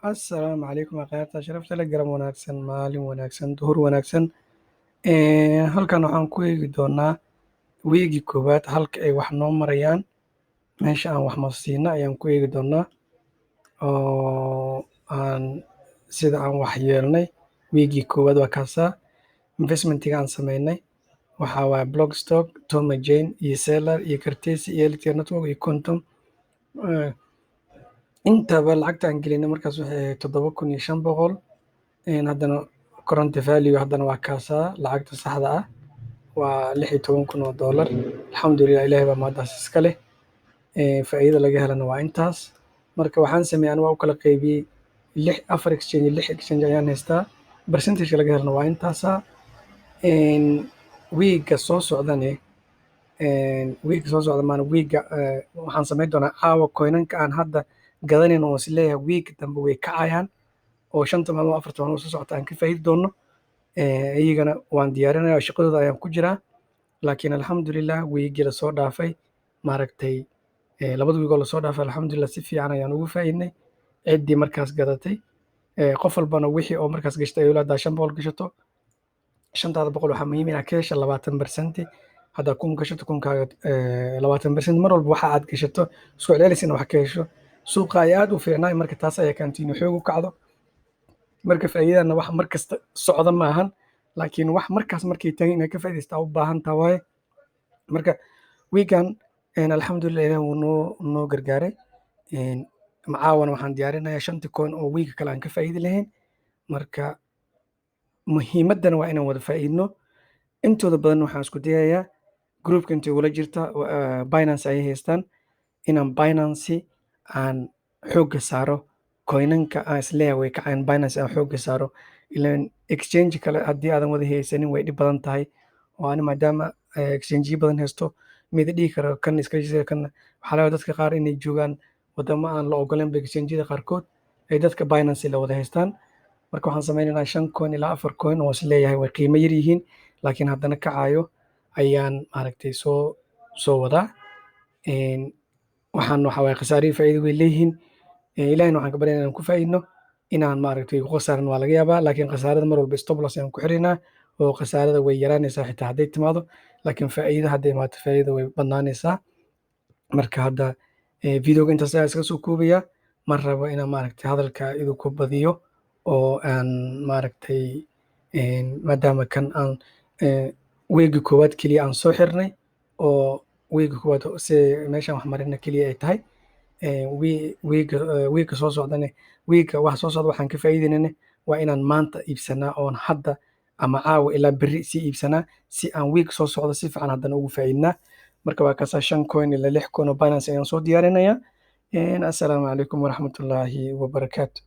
Assalaamu calaykum akhyaarta sharafta leh, galab wanaagsan, maalin wanaagsan, duhur wanaagsan. Halkan waxaan ku eegi doonaa wiigi koowaad halka ay wax noo marayaan, meesha aan wax marsiino ayaan ku eegi doonaa oo aan sida aan wax yeelnay wiigii koowaad. Waa kaasaa investmentiga aan sameynay. Waxaa waaye Blockstock, Tomajane iyo Seller iyo Cartesi iyo Elixir Network iyo Quantum. Intaba lacagta aan gelinay markaas waxay ahayd 7500. Haddana current value haddana waa kaasaa, lacagta saxda ah waa $16,000. Alxamdulilah, Ilaahay baa mahaddaas iska leh. Faa'iidada laga helana waa intaas. Marka waxaan sameeyey aniga waa u kala qaybiyey lix, afar exchange, lix exchange ayaan haystaa. Percentage laga helana waa intaasaa. Wiigga soo socdane, wiigga soo socda maana, wiigga waxaan samayn doonaa caawa coinanka aan hadda gadanayn oo is leeyahay wiigga dambe way kacayaan oo 5ta maalmood, 4ta maalmood soo socota aan ka faa'iidi doono. Iyagana waan diyaarinaya oo shaqadooda ayaan ku jiraa. Laakiin alxamdulilah, wiiggii lasoo dhaafay, maaragtay, 2da wiig oo lasoo dhaafay, alxamdulilah, si fiican ayaan ugu faa'iidnay ciddii markaas gadatay. Qof walbana wixii oo markaas gashtay ayuu haddaa 500 gashato, 5taada boqol waxaa muhiim inaad ka hesho 20%. Haddaa 1000 gashato, 1000kaaga 20%. Mar walba waxa aad gashato isku celcelis ina wax ka hesho. Suuqa ayaa aad u fiicnaay, marka taas ayaa keentay inuu xoog u kacdo. Marka faa'iidadana wax mar kasta socda ma ahan, laakiin wax markaas markay tahay inaad ka faa'iidaystaa u baahan tahay waaye. Marka wiigan alxamdulilah, Ilaah wuu noo gargaaray. Macaawana waxaan diyaarinayaa shanti coin oo wiiga kale aan ka faa'iidi lahayn. Marka muhiimaddana waa inaan wada faa'iidno. Intooda badan waxaan isku dayayaa groupka inta igula jirta Binance ayay haystaan inaan Binance aan xoogga saaro, coinanka aan isleeyahay way kacayaan Binance aan xoogga saaro. Ilaan exchange kale haddii aadan wada haysanin way dhib badan tahay, oo ani maadaama exchange badan haysto mida dhihi karo kan iska jira kan. Waxaa laga yaabaa dadka qaar inay joogaan wadamo aan la ogoleyn ba exchange-yada qaarkood ay dadka Binance la wada haystaan. Marka waxaan sameynaynaa shan coin ilaa afar coin oo is leeyahay way qiimo yar yihiin laakiin haddana kacayo ayaan maaragtay soo wadaa. Waxaan waxa waaye khasaare iyo faa'iido way leeyihiin. Ilaahina waxaan ka baryaynaa inaan ku faa'iidno. Inaan maaragtay ku khasaaran waa laga yaabaa, laakiin khasaarada mar walba stop loss ayaan ku xiraynaa oo khasaarada way yaraanaysaa xitaa hadday timaado, laakiin faa'iido hadday imaato faa'iido way badnaanaysaa. Marka hadda videoga intaas ayaa iska soo koobaya. Ma rabo inaan maaragtay hadalka idinku badiyo oo aan maaragtay maadaama kan aan weegi koowaad keliya aan soo xirnay oo weegi koowaad si meeshaan wax marina keliya ay tahay. Wiiga soo socdane, wiiga wax soo socda waxaan ka faa'iidaynane waa inaan maanta iibsanaa oon hadda ama caawa ilaa berri sii iibsanaa si aan wiig soo socdo si fiican haddana ugu faa'iidnaa. Marka waa kaasaa, shan coin ilaa lix coin oo Binance ayaan soo diyaarinayaa. Assalaamu calaykum waraxmatullaahi wabarakaatu.